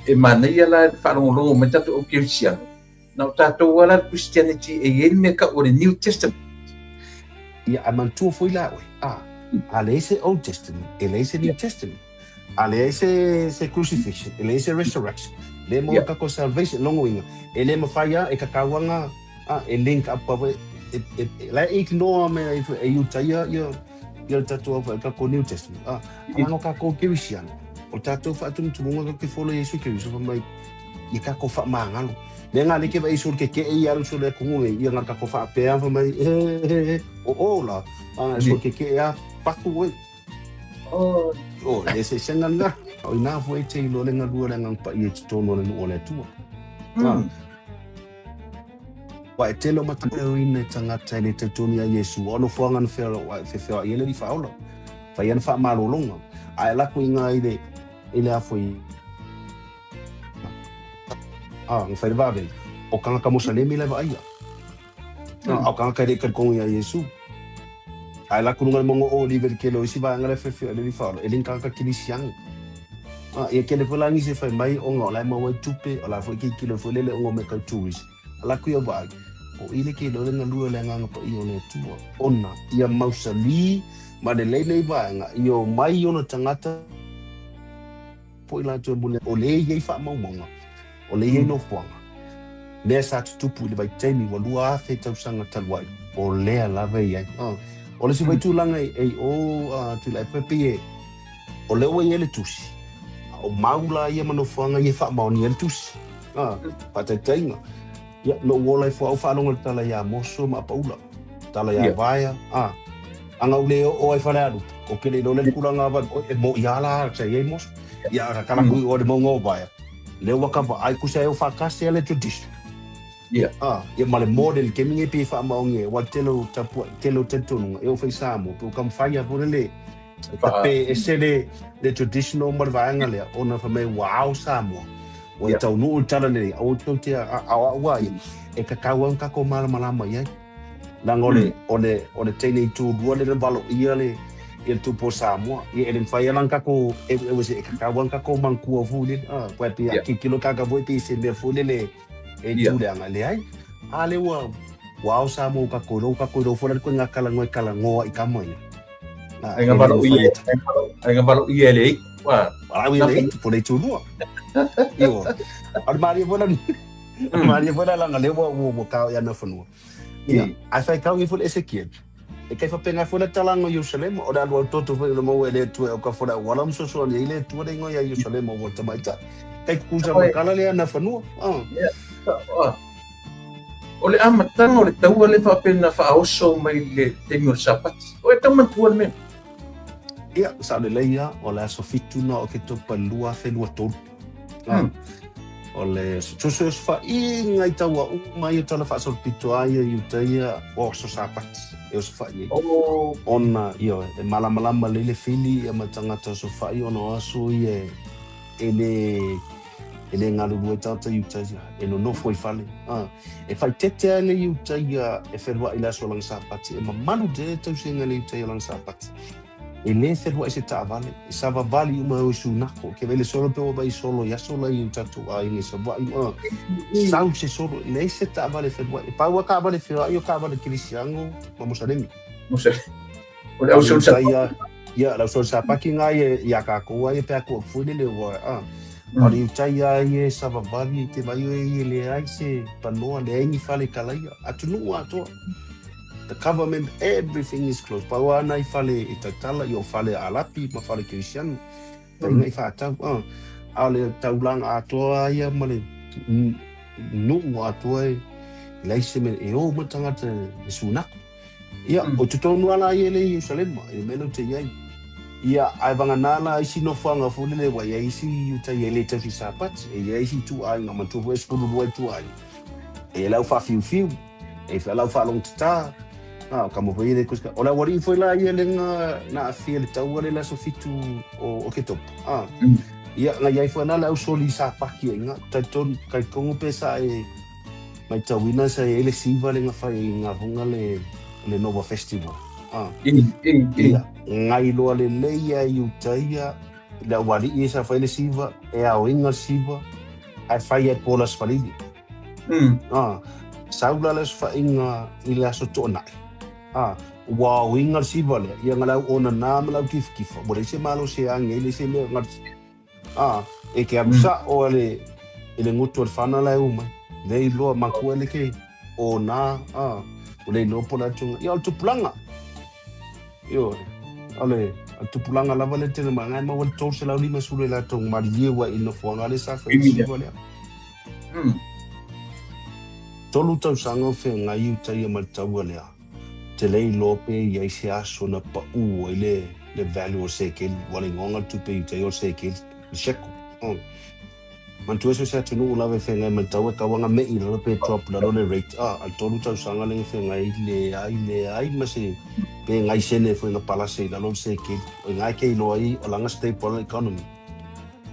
E manaia la le faalogologo mai tatou au Kerisiano. Na o tatou lava la le Christianity e i ai le mea kau o le New Testament. Ia, ae manatua foi la oe, a, a leai se Old Testament, e leai se New Testament. A leai se crucifixion, e leai se resurrection, le maua tatou salvation, lona uiga, e le mafai lava, e tatau lava ona, a, e link up lava, e, la e ignore mea e Iutaia ia, ia le tatou au, tatou New Testament. A, a o tatou Kerisiano, o tatou faatumutumuga tatou te follow Iesu Keriso, fai mai, ia tatou faamagalo. Mea nga leke vai sul ke ke ia alu sul e kumu nei, ia nga tatou faapea fai mai, e, e, e, o o la, a, sul ke ke a, paku oe. O le eseesega lena. O i ina foi e te iloa le galue o le Agaga Paia i totonu o le nuu o le Atua. Aua e tele o matauina e tagata e le talitonu ia Iesu, o nofoaga na feoai ai le Alii Faaola, fai ana faamalologa, ae lako i ina i le afo i na fai le vavega, o tagata Mosalemi la e vaaia. A o tagata e le i talitonu ia Iesu. Ae lako i luga o le mauga o Olive i le tele o isi vaega la e feofeoai ai le Alii Faaola, e le ni tagata kerisiano. Ia tele foi la nisi e fai mai ona o la e maua ai tupe, o la foi tilotilo foi lele ona o mea tau tourist. A latou ia vaai, o i le tele o le galue o le Agaga Paia o le Atua, ona ia mausali ma lelei nei vaega, ia omai ona tagata foi latou e moni, o lea e i ai faamaumauga, o lea e i ai nofoaga. Mea sa tutupu i le vaitaimi ua 2000 tausaga talu ai, o lea lava e i ai. O le isi foi tulaga e i o Tuilaepa pei e, o lea ua i ai le tusi, a o mau la ia ma nofoaga ia e faamaonia ai le tusi. Faataitaiga, ia, na ou ola ifo au faalogo i le tala ia Moso ma Apaula, tala ia Vaea, a na ou le oo ai Falealupo, ou te le iloa le tulaga ava, e mo'i a la sa i ai Moso. Ia, a kala kui o le mauga o Vaea, lea ua ka vaai kusa e o faatasi a le tradition. Ia ma le model kemi nge pe faamaonia ai, aua le tele o tapuai, tele o talitonuga, e oo foi i Samoa, pe ua taumafai lava foi lele tape ese le traditional ma le vaega lea, ona fai mai ua ao Samoa, ua e taunuu i le tala lelei, aua tou te ao au a ia, e tatau lava ona tatou malamalama i ai. Leaga o le teine itulua lea na valoia le ia le tupu o Samoa, ia e le mafai lava ona tatou eueu ese, e tatau lava ona tatou manatua foi lele, aua e pei a tilotilo tagata foi pei se mea foi lele e itu leaga, leai. A lea ua ao Samoa ua tatou iloa, ua tatou iloa foi la le ituaiga talanoa e talanoa i tama ia. Ai nga valoia e le eitu. Valoia e le eitu, po o le itulua. Ioe. A o le malie foi la, o le malie foi la leaga lea ua tao i ana fanua. Ia, ae faitau ifo le Esekiele, e kai faapena foi le talaga o Ierusalema, o le alualu toto foi o le maua e le Atua e o ka fole auala ma fesoasoani ai le Atua le igoa ia Ierusalema ua tamaitai. Kai kukusa ma kala le ana fanua. O le amataga o le taua lea faapena faaoso mai le taimi o le Sapati. O e tau manatua le mea? Ia, sao lelei lava, o le aso 7 na o Oketopa 2023. O le sosofa'iga i taua'u ma ia tala fa'asolopito a ia Iutaia o aso Sapati e osofa'i ai. Ona, ioe, e malamalama lelei le fili ia ma tagata osofa'i ona o aso ia e lē e lē galulue ai tagata Iutaia, e nonofo i fale. E fa'aitete a le Iutaia e felua'i i le aso o lana Sapati, e mamalu tele le tausiga i le Iutaia o lana Sapati. E lē felua'i se taavale, e savavali uma e o i sunako, ke vele solo pe ua vai solo i aso la i o tatou aiga i Savaii, sau se solo, e leai se taavale e felua'i. E pau a taavale feoai o taavale kerisiano ma mosalemi. Mosalemi. O le au solo sapaki. Ia, le au solo sapaki ngā ia iā kākou ai e pe aku foi lele ua, a o le Iutaia ia e savavali e te vai oe ia e leai se panoa, leai ni fale kalaia, atunuu atoa. The government, everything is closed. Pau lava nai fale e tautala, ia o fale Arapi ma fale Kerisiano, faiga i faatau. A o le taulaga atoa lava ia ma le nuu atoa e leai se mea e o uma tagata e sunako. Ia, o totonu lava la ia le Ierusalema, i le mea lea ou te i ai. Ia, ae vagana la isi nofoaga foi lele ua i ai isi Iutaia e le tausi Sapati, e i ai isi ituaiga, manatua foi e 12 ituaiga. E i ai le au faafiufiu. E whea lau whaalongo te tā, o ka moho ia le kuska. O le aualii foi la ia le nga na awhia le taua le aso 7 o Oketopa. Ia, nga iai foi na le au soli sa paki e nga, tai tonu, kai kongo pe sa e mai tauina sa e le siva le nga whai i nga vonga le Nova Festival. Ia, ngai loa le leia i utaia, le aualii e sa whai le siva, e ao inga le siva, ai whai e pōla sfalili. Sau la le aso faaiga i le aso toonai. Ua aoina le siva lea, ia nga le au onanā ma le au kifkifa, ua leai se malosi e agi ai, leai se mea nga e ke alu sa'o a le i le gutu o le fana la e u mai. Le iloa makua le ke onā, ua le iloa po o le a le tulaga. Ia o le tupulaga, ioe, o le tupulaga lava lea e tele mai, na e maua le 350 e latou malilie ua i le nofoaga lea sa fai ai le siva lea. 3 tausaga o feagai i uta ia ma le taua lea, te le iloa pe i ai se aso na paʻu ai le le value o le sekeli, ua le igoga le tupe i uta ia o le sekeli, le shekel. Manatua so o se atunuu lava e feagai ma le tau e tau aga me'i i lalo pe drop i lalo le rate a le 3 tausaga lea na feagai, leai leai ma se pe gai sene foi na palase i lalo le sekeli. O iga e ke iloa ai o laga stable economy.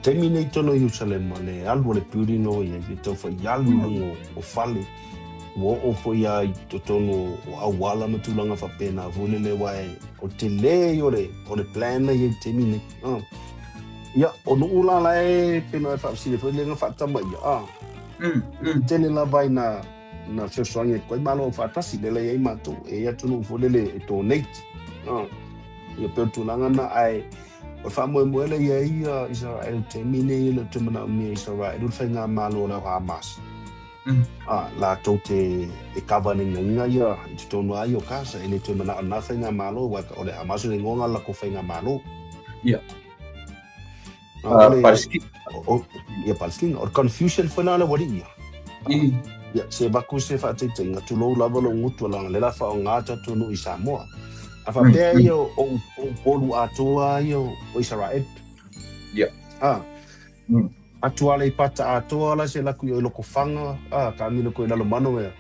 Taimi nei tonu i Ierusalema le alu o le building o i ai le tau faialu i luga o fale ua oo foi a i totonu o auala ma tulaga faapena foi lele, aua o le tele ia o le plan na i ai i le taimi nei. Ia, o nuu la la e pena e faafesili foi le na faatamaia tele lava ina na fesoasoani atu ai Malo Aufaatasi lea la i ai matou e i atunuu foi lele e donate. Ia pei o le tulaga na, ae o le faamoemoe la i ai ia Israel taimi nei e le o te manaomia e Israel le faigamalo o le Hamas latou te e kavaneinaina ia i totonu ai o Gaza. E le toe manao na faigamalo, aua o le Hamas o le igoga le lakou faigamalo. Palestina. Ia, Palestina. O le confusion foi la le ualii ia. Ia, se vaku se faataitaiga, tulou lava lou gutu alaga le la faaaoga tatou nuu i Samoa. A faapea ia o Upolu atoa ia o Israel. Atu ale i pata atoa la se laku i Lokofaga, ka amilo ko i Lalomano ea.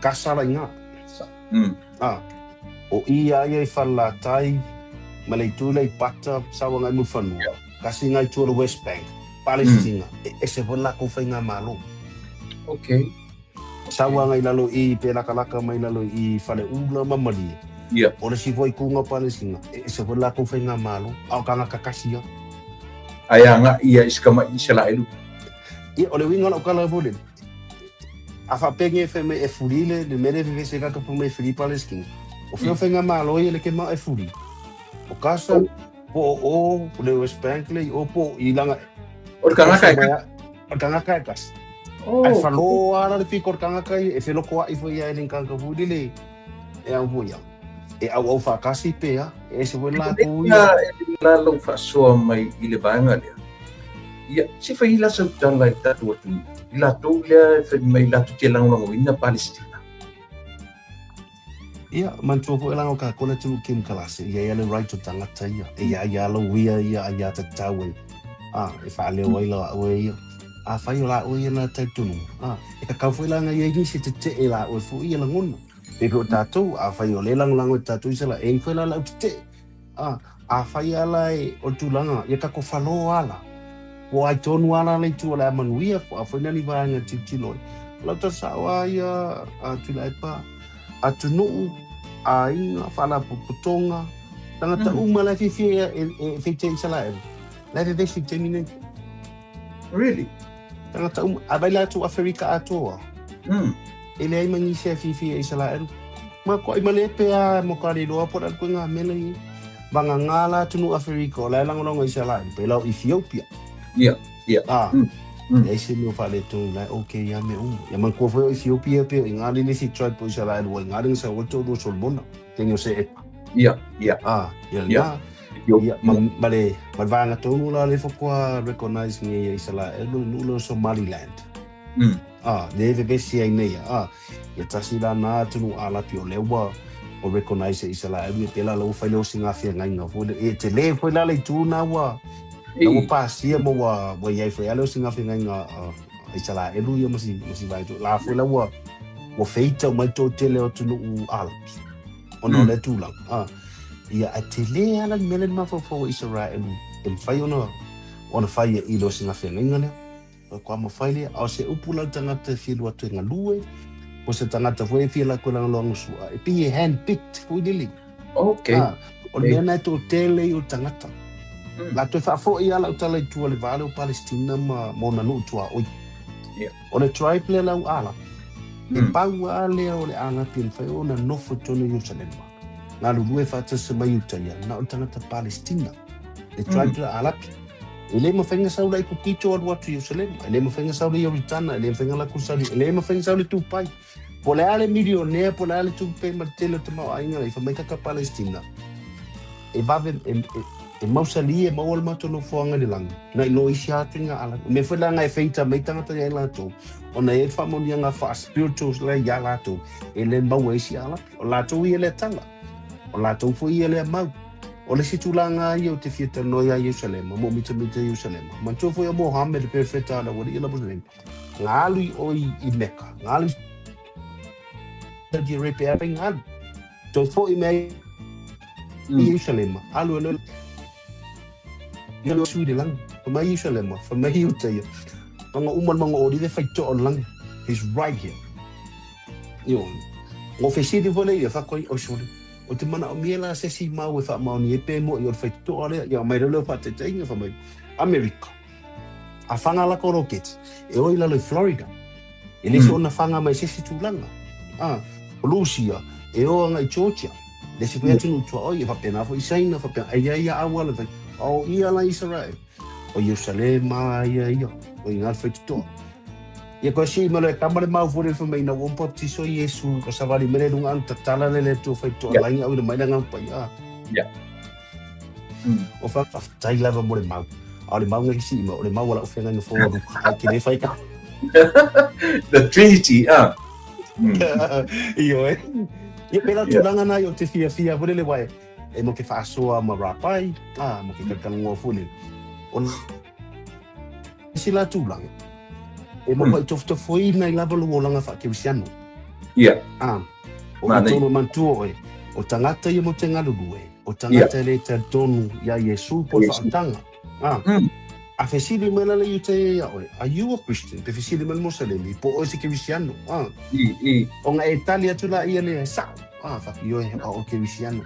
Kasa la inga. O ia ia i Falelatai, ma le itu le i pata, sawa ngai Mulifanua. Kasi ngai tua le West Bank, Palestina, e ese foi lakou faigamalo. Sawa ngai lalo i pe lakalaka mai lalo i Faleula ma Malie. O le si foi kuga Palestina, e ese foi lakou faigamalo, a o tagata kasi ia. Ai anga ia iskama Israelu. Ia, o le uiga o lau tala foi lele. A faapege e fai mai e fuli le mea lea e vevesi ai tagata fai mai e fuli Palestina. O fea o faigamalo ia le ke mao e fuli. O Gaza, po o o le West Bank le i o po o i laga. O le tagata e O le tagata e tasi. Ae falo ala le piko o le tagata ia, e felokoa'i foi ia e le tagata foi lele e au foi ia. E auau faatasi pe a, e ese foi latou ia. La lau faasoa mai i le vaega lea. Ia, se fai la sau tala i tatou atunuu. I latou lea e fai mai latou te lagolagoina Palestina. Ia, manatua foi laga o tatou le atunuu kemokarasi, ia ia le right o tagata ia. E ia ia lau ia ia aiā tatau e, e faaleo ai la oe ia. Afai o la oe ia na talitonuga, e tatau foi laga i ai nisi e tetee la oe foi ia lagona. Pe pe o tatou, afai o le lagolago e tatou i sala, e i foi la lau tetee. Afai ala e o le tulaga, ia tatou falo ala. Po ai tonu ala le itu o le a manuia, po a foi nani vaega tilotilo ai. O lau tala sao lava ia a Tuilaepa, atunuu, aiga, faalapotopotoga, tagata uma la e fiafia e feite i Isaraelu, la e vevesi i le taimi nei. Really? Tagata uma, a vai latou Aferika atoa. E leai ma nisi e fiafia i Isaraelu. Ma koai ma le pe a mo ka le iloa po o le a le koe mea nei. Vagagā la atunuu Aferika o la e lagolago i Isaraelu, pe la o Ethiopia. Leai se mea o faaletonu la e okay ia mea uma. Ia manatua foi o Ethiopia pe o i ngā le isi tribe o Isaraelu ua i ngā le sa o toalua o Solomona, teine o Se'epa. Ia lena. Ethiopia. Ia, ma le vaega tonu la le faatoa recognize nei e Isaraelu le nuu lea o Somaliland. Le vevesi ai nei ia tasi la na atunuu Alapi o lea ua o recognize e Isaraelu ia pe la ua fai le osi ngā feagaiga foi le e tele foi la le itu na ua pasia ma ua iai foi a le osi ngā feagaiga a Isaraelu ia ma si vai la foi la ua feita mai to tele o atunuu Alapi ona o le tulaga ia a tele ala le mea le mafaufau o Isaraelu e mafai ona fai e i le osi ngā feagaiga lea. O kwa mawhai lea, a o se upu lau tagata e fia lua atu e galue, po se tagata foi e fia la koe lagolago sua, e pei e hand-picked foi lele. O le mea na e toatele i o tagata. La toe faafoi a lau tala i tua le vale o Palestina ma ona nuu tuaoi. O le tribe lea lau Arapi. E pau a lea o le Arapi e mafai ona nofo i totonu o Ierusalema. Galulue faatasi mai uta ia, na o le tagata Palestina. Le tribe lea Arapi. E le mafai ona sau la i Kupito alu atu i Ierusalema. E le mafai ona sau le Ioritana, e le mafai ona laku sau, e le mafai ona sau le Tupai. Po le a le milionea, po le a le tupe ma le tele o tamaoaiga i fai mai kaka Palestina. E vave, e mausali e maua le matou nofoaga i le lagi. Na i lo isi atu i ngā ala. O mea foi la ngai feita mai tagata ia i latou. Ona e faamanuiaga faa-spiritual la ia latou. E le maua isi ala. O latou ia lea tala. O latou foi ia lea mau. O le isi tulaga ia ou te fia talanoa ia Ierusalema, mo mitamita Ierusalema. Manatua foi o Mohammed le perofeta a le aualii o le Muselemi, na alu i o i Mecca, na alu i Saudi Arabia e na alu. Toe foi mai i Ierusalema, alu e loa Iesu i le lagi. Fai mai Ierusalema, fai mai Iutaia, Mauga uma le mauga o Olive fai toa o le lagi. He's right here. Ioe. Ua fesili foi lea ia Fakoai, Oi sole, ou te manaomia la se isi mau e faamaoni ai pe mo'i o le faitotoa lea? Ia aumai lea o faataitaiga, fai mai, Amerika, a fana lako roketi, e o i lalo i Florida. E le soona fana mai se isi tulaga. A, o Lusia, e o agai i Georgia, le isi foi atunuu tuaoi, e faapena foi i Saina, faapena, e i ai ia auala e fai, a o ia la Isarael. O Ierusalema ia ia, o i ngā whaitotoa. Ia koe si ma le kama le mau fore fai mai na ua baptiso Iesu o savali mele lunga ang tatala le le tu whaitoa langi au i le mai la ngau pai a. O fa whaftai lava mo le mau. A o le mau ngai si ma o le mau ala o whenga nga fō ruka. Ai ke le whai ka. The Trinity, ah. Io e. Ia pela tūlanga nā i o te fia fia fore le wai. E mo ke whaasoa ma rapai, a mo ke kakalongoa fore. O isi la tulaga, e matua tofotofoina ai lava lou olaga faakerisiano. Ia. A, o i tonu manatua oe, o tagata ia mo te galulue, o tagata e le talitonu iā Iesu po o le faautaga. A, a fesili mai la le Iutaia ia oe, Are you a Christian? Pe fesili mai le Moselemi, Po oe se Kerisiano? A, ona e tali atu laia lea, E sao. A, faki oe, a o Kerisiano.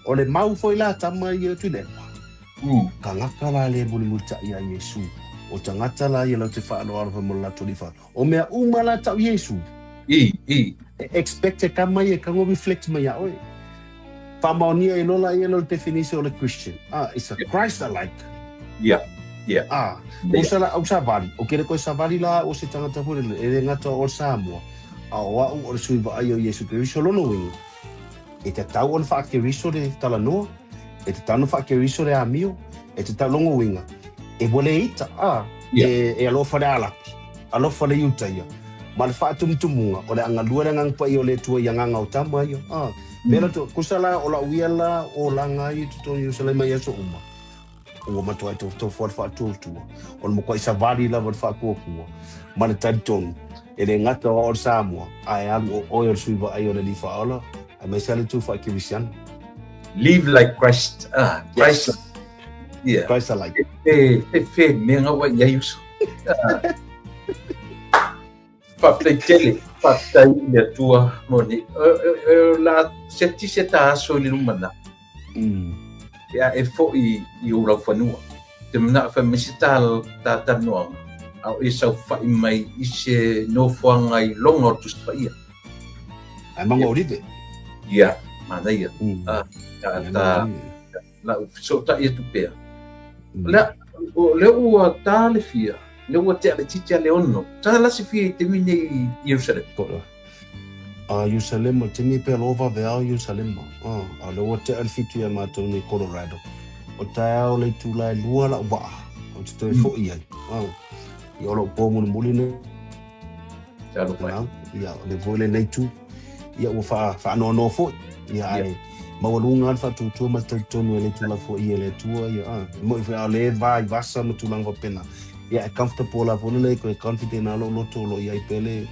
O le mau foi la tama ia Tuilaepa. Tagata la le mulimulitaʻi iā Iesu, o tagata la ia lau te faaloalo fai mo le latou alii faa. O mea uma la tau Iesu. I, i. E expect e ka mai e kago reflect mai ia oe. Faamaonia e lola ia lo le definition o le Christian. Ah, it's a Christ alike. Yeah. Yeah. Ah, o sa la au savali, o kele koe savali la o se tagata foi lele, e le gata o le Samoa, a o a'u o le sui vaai o Iesu Keriso lona uiga. E tatau ona faakeriso le talanoa, e tatau ona faakeriso le amio, e tatau longo uiga. E ua le ita, a, e, e alofa le Alapi, alofa le Iutaia, ma le faatumutumuga, o le agalua le Agaga Paia o le Atua i agaga o tama ia. A, pela to, kusa la o lau ia la o laga ai i totonu o Ierusalema i aso uma, ua matua tofotofo a le faatuatua, o le matuai savali lava le faatuatua, ma le talitonu, e le gata o ao le Samoa, ae alu o oe o le sui vaai o le Alii Faaola, aemaise lava le itu faakerisiano. Live like Christ. Ah, Christ. Yes. Yeah. Christ alike. Fe, fe, fe, mea ngaua i ai uso. Ah. Faafetai tele, faafetai i le Atua mo nei. O la seti se ta aso i le lumana. Ia e foi i ou laufanua. Te manao fai mai se ta ta talanoaga, a o e saofai mai i se nofoaga i loga o le Tusi Paia. Ae mauga Olive. Ia, manaia. Ta, ta, la ou fesootai atu pea. Lea, o lea ua tā le fia, lea ua tea le titi a le ono. Tā la se fia i te mine i Ierusalema. A Ierusalema, te mi pea lova ve ao Ierusalema. A lea ua tea le fitu ia mātou nei Colorado. O taeao le itula e lua lau waa, o te toe foi ai. Ia o lou pō mulimuli nei. Ia, o le foi lenei tu. Ia ua whaanoanoa foi. Ia, ai, maualuga le faatuatua ma le talitonu e le tuulafoaia e le Atua, ia, a, e moni foi a o le va i vasa ma tulaga faapena. Ia, e comfortable lava foi lelei koe confident lava lou loto o lo o i ai pea le,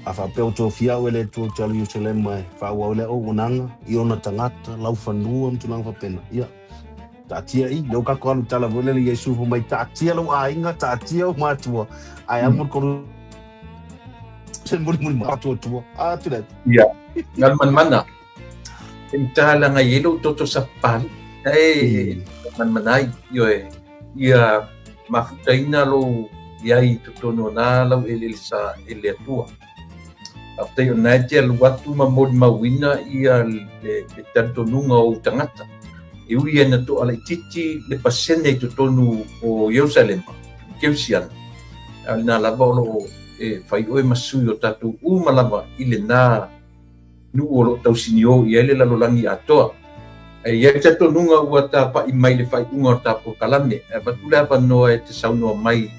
a faapea ua tofia au e le Atua ou te alu i Ierusalema e faaauau lea auaunaga i ona tagata, laufanua ma tulaga faapena. Ia, taatia i, lea ua tatou alu tala foi lele Iesu fai mai, taatia lou aiga, taatia ou matua, ae amo le kolu se mulimuli ma atuatua. A, Tuilaepa. Ia, Galumanamana. E matala ngai ai lou toto sapali. E manamana ai, ioe, ia mafutaina lou iai i totonu o nā lau eleele sa e le Atua. Faafetai o lena e te alu atu ma molimauina ia le talitonuga o ou tagata. E ui ai na toa laitiiti le pasene i totonu o Ierusalema, i Kerisiano, a o lena lava o lo o e fai oe ma sui o tatou uma lava i lena nuu o lo o tausinio i ai le lalolagi atoa. E i ai le talitonuga ua tapaʻi mai le faaiuga o le ta polokalame, e avatu le avanoa e te saunoa mai,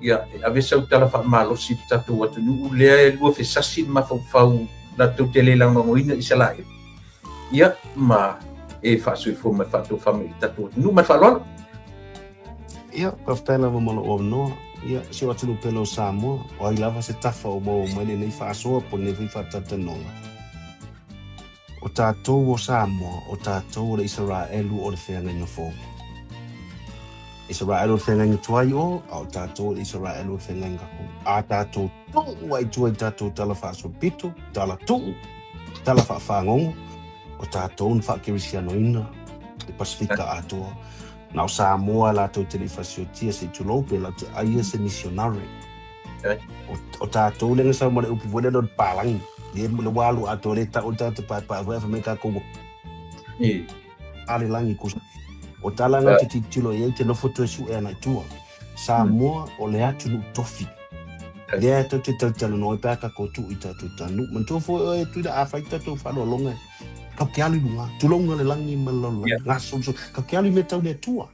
ia, e ave sau tala faamalosi i le tatou atunuu lea e lua fesasi le mafaufau latou te le lagolagoina Isalaele. Ia, ma. E faasoifua ma le faatofama i le tatou atunuu. Ma le faaaloalo. Ia, faafetai lava mo lou avanoa. Ia, si o atunuu pele o Samoa, o ai lava se tafa o maua mai lenei faasoa po o lenei foi faatalatalanoaga. O tatou o Samoa, o tatou o le Isaraelu o le feagaiga fou. Isaraelu o le feagaiga tuai o, a o tatou o le Isaraelu o le feagaiga fou. A tatou tuu ai tua i tatou tala faasolopito, tala tuu, tala faafagogo, o tatou na faakerisianoina le Pasefika atoa. Na o Samoa latou te le i fasiotia se i tulou pe latou te aia se misionare. O tatou lea na sau ma le upu foi lea o le palagi. Le le ua alu atoa le tau o le tagata paepae foi ae fai mai tatou ua ale lagi ku. O tala na te tilotilo i ai te nofo toe sue ana i tua. Samoa o le atunuu tofi. Lea tou te talatalanoa ai pe a tatou tuu i tatou tanu. Manatua foi oe Tuila a fai tatou faaaloaloga kau ke alu i luga, tulouna le lagi ma le lalolagi, gasoloso, kau ke alu i mea tau le Atua.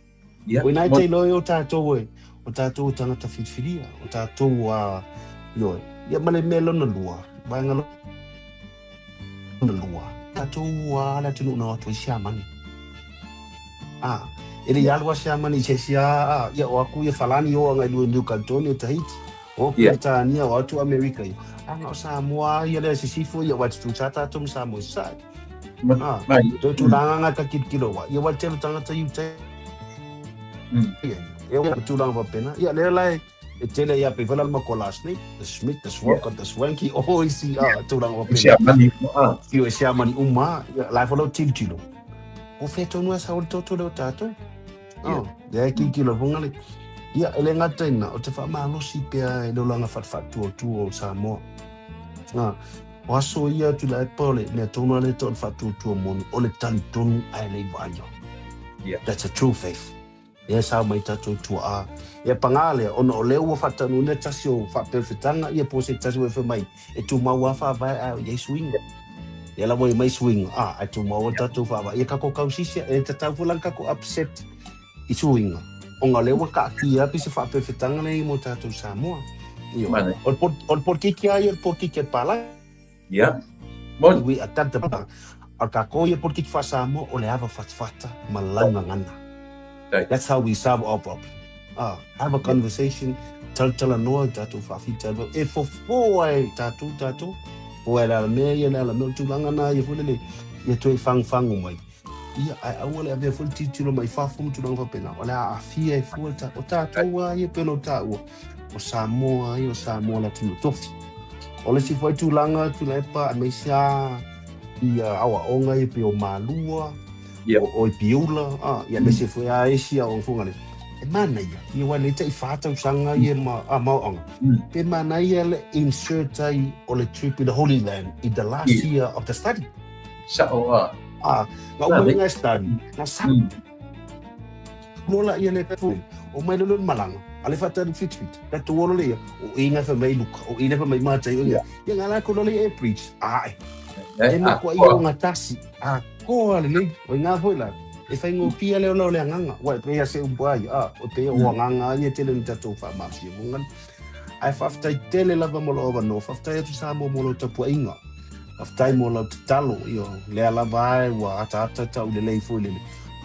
O ina e te iloa ai o tatou e, o tatou o tagata filifilia, o tatou a, ioe, ia ma le mea lona lua, vaega lona lua, tatou a le atunuu na o atu ai Siamani. A, e le i alu a Siamani i se isi a, a, ia o aku ia Falani o agai lua i New Caledonia o Tahiti, o Peretania o atu Amerika ia. A na o Samoa a ia lea sisifo ia wa tutu sa tatou ma Samoa i sae. A, toe tulaga nga ka kilokilo wa, ia wa le tele o tagata i uta ia, ia o tulaga faapena. Ia lea la e, e tele ia pe fela le makolas nei, the Schmidt, the Schwalk, the Swanky, o isi a tulaga faapena. Siamani uma a. Io e Siamani uma a, ia la e folau tilotilo. O fea tonu a sa o le toto lea o tatou. Oh, lea e kilokilo fonga le. Ia, e le gata ina, o te faamalosi pea e le olaga faatuatua o Samoa. Ah, o aso ia Tuilaepa o le mea tonu a le tau o le faatuatua moni, o le talitonu ae le i vaaia. That's a true faith. Lea e sao mai tatou tuaa. Ia pagā lea, ona o lea ua faataunuuina tasi o faaperefetaga, ia po o se tasi ua e fai mai, e tumau lava faavae ae o i ai suiga. Lea la ua i ai mai suiga, a, ae tumau lava tatou faavae. Ia tatou tausisia, e tatau foi la ona tatou upset i suiga, ona o lea ua taatia atu se faaperefetaga lea i mo tatou Samoa. Ioe. O le o le polokiki lava ia o le polokiki a le palagi. Ia. Moni. We adapt the A o tatou ia polokiki faa-Samoa, o le ava fatafata ma le laugagana. That's how we solve our problem. Ah, have a conversation, talatalanoa i tatou faafitauli. E fofo ai tatou, tatou, fofo ai le alamea ia, le alamea, o le tulaga na ia foi lele, ia toe fagufagu mai. Ia, ae aua le avea foi le tilotilo mai fafo ma tulaga faapena, o le a aafia ai fua le tatou, o tatou lava ia pei ona ou taua, o Samoa ia, o Samoa le atunuu tofi. O le isi foi tulaga Tuilaepa aemaise lava i aoaoga ia pei o Malua, o Piula, ia aemaise foi lava isi aoga foi ngale. E manaia, ia aua nei tai 4 tausaga ia ma aoaoga. Pe manaia le insert ai o le trip i the Holy Land in the last year of the study. Sao a. A, na uma le study, na sa lola ia le foi. O mai lolo malanga, ale fatali fit fit. Ka tu olo le ia, o inga fa mai Luka, o ina fa mai Matai o ia. Ia ngala ko lolo e preach. Ai. E ma ko ia nga tasi. A koa lelei, o inā foi la, e faigofie le ola o le agaga, ua e pei a se upu ai, a, o te o agaga ai e tele ni tatou faamalosia mongana. Ae faafetai tele lava mo lou avanoa, faafetai atu Samoa mo lau tapuaiga, faafetai mo lau tatalo, io, lea lava ae ua ataata tau lelei foi lele.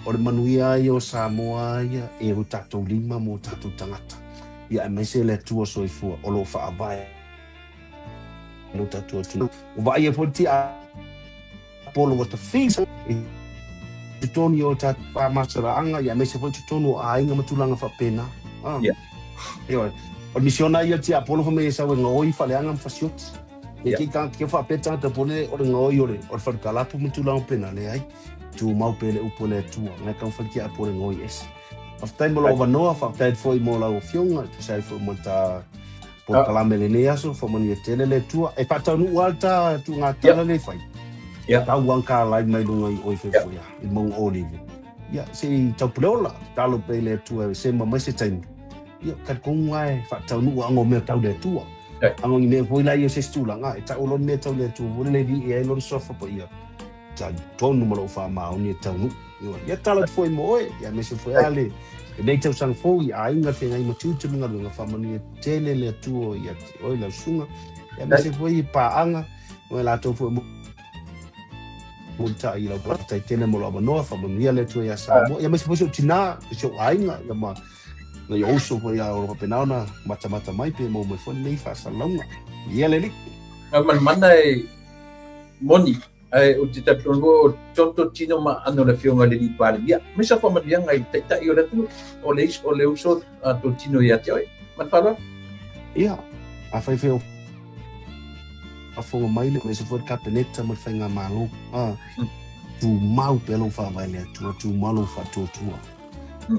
O le manuia ia o Samoa ia e o tatou lima mo tatou tagata, ia aemaise le Atua soifua o lo o faavae lo tatou atunuu. Ua vaaia foi le tia Apolo ua tafisa i totonu i o tatou faamasalaga, ia aemaise foi totonu o aiga ma tulaga faapena. Ioe. O le misiona ia tia Apolo fai mai e sau e gaoi faleaga ma fasioti. Ne ki tagata kia faapea tagata po le o le gaoi o le o le falekalapu ma tulaga faapena, leai. Tumau pea le upu a le Atua, ngai taumafai tia Apolo e gaoi ese. Faafetai mo lou avanoa, faafetai atu foi mo lau afioga, e tusa ai foi mo le ta polokalame lenei aso, faamanuia tele le Atua. E faataunuu lava le ta tuuga tala lea e fai. Tau ankala mai luga i oi foi i mauga Olive. Ia, se i taupuleola, tatalo pea i le Atua e sema mai se taimi. Ia, talitonu lava e faataunuu ago mea tau le Atua. Ago ni mea foi la ia o se isi tulaga, e tau loa ni mea tau le Atua foi lele e li'i ai lona suafa paia. Talitonu ma lou faamaoni e taunuu. Ia tatalo atu foi mo oe, ia aemaise foi lava le lenei tausaga fou i aiga feagai ma tiute ma galuega faamanuia tele le Atua ia te oe lau susuga, ia aemaise foi i paaga ma i latou foi o Mulitai i lau faafetai tele mo lou avanoa, faamanuia le Atua ia Samoa, ia aemaise foi si ou tina, si ou aiga, ia ma nai ou uso foi o lo o faapena ona matamata mai pe maua mai foi lenei faasalalauga. Ia le Alii. Manamana e moni, ae ou te talitonu foi o toto tino ma aano o le Afioga i le Alii Palemia, aemaise o faamanuiaga i le Taitai o le atunuu, o le o le uso a totino ia te oe. Ma le faaaloalo. Ia, afai foi o faafofoga mai le aemaise foi le Kapeneta ma le Faigamalo, a, tumau pea lou faavae i le Atua, tumau lou faatuatua.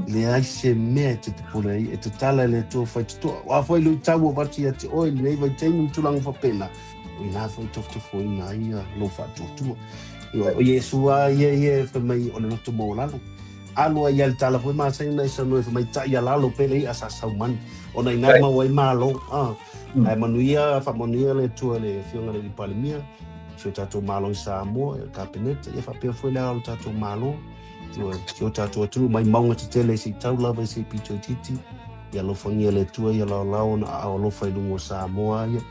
Leai se mea e te popole ai, e tatala e le Atua faitotoa. O a foi luitau ua avatu ia te oe i lenei vaitaimi ma tulaga faapena, o ina foi tofotofoina ai lou faatuatua. O Iesu lava ia ia e fai mai o le loto maualalo. Alu ai ia le tala foi masani ona e saunoa fai mai tai ia lalo pele i'a sa saumani ona ina e maua ai malo a ae manuia faamanuia le Atua i le Afioga i le Alii Palemia si o tatou Malo i Samoa le Kapeneta ia faapea foi le ao o le tatou Malo si o tatou atunuu mai mauga tetele se i tau lava i se pito itiiti ia alofagia le Atua ia laolao ona aao alofa i luga o Samoa ia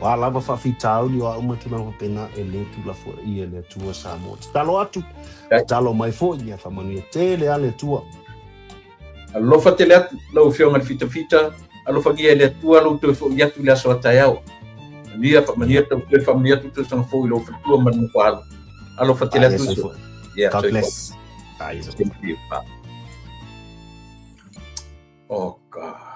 O a lava faafitauli, o a uma tulaga faapena, e le tuulafoaia e le Atua Samoa. Tatalo atu, tatalo mai foi, ia faamanuia tele lava le Atua. Alofa tele atu lau Afioga i le Fitafita, alofagia e le Atua lou toe foi atu i le aso a taeao. Manuia, faamanuia tau toe faamanuia atu tausaga fou i lou faletua ma le nofo alo. Alofa tele atu. Yeah, God bless. Oh God.